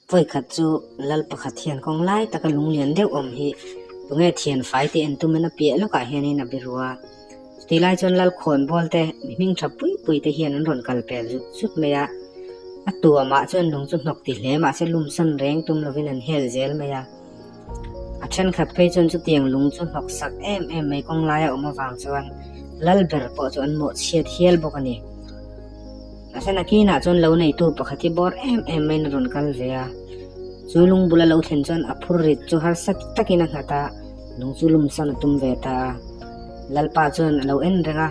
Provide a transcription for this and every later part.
Vawikhat chu lal pakhat hian kawng lai taka lung lian deuh awm hi tunge thian fai tih en tumin a piah lawkah hianin a biru a. Chutih lai chuan lal khawnbawl te mi hming tha pui pui te hian an rawn kal pel zut zut mai a. A tuamah chuan lung chu hnawk ti hle mahse lumsan reng tum lovin an hel zel mai a. A thenkhat phei chuan chutiang lung chu hnawk sak em em mai kawng laia awm avang chuan lal ber pawh chu an mawhchhiat hial bawk a ni. Mahse nakinah chuan lo neitu pakhat hi bawr em em maiin a rawn kal ve a, chu lung bula lo thlen chuan a phur rit chu harsa takin a nghat a, lung chu lumsan a tum ve ta a. Lalpa chuan a lo en reng a,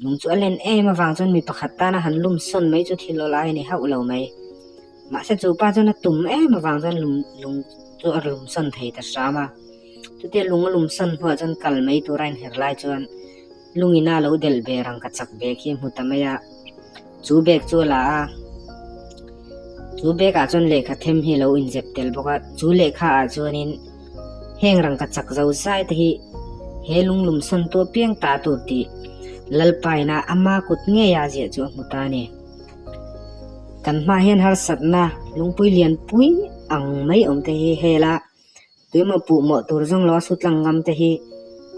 lung chu a len em avang chuan mi pakhat tana han lum sawn mai chu thil aw lai a ni hauh lo mai. Mahse chu pa chuan a tum em avang chuan lum lung chu a lum sawn thei ta hram a. Chutia lung a lum sawn hnuah chuan kal mai tura inher lai chuan Lungina lo delh ve rangka chak bag hi a hmu ta mai a, chu bag chu a la a, chu bag ah chuan lehkha them hi a lo inzep tel bawk a, chu lehkha ah chuanin heng rangka chak zo zai te hi he lunglum sawn tu apiang ta tur tih Lalpaina ama kut ngei a ziah chu a hmu ta a ni. Kan hmaah hian harsatna lungpui lianpui ang mai awm te hi hela Tuimaw puh mawh tur zawng lo a su tlang ngam te hi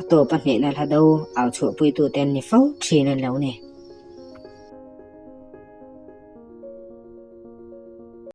a tawp a hnehna hla do au chhuahpuitute an ni fo thin an lo ni.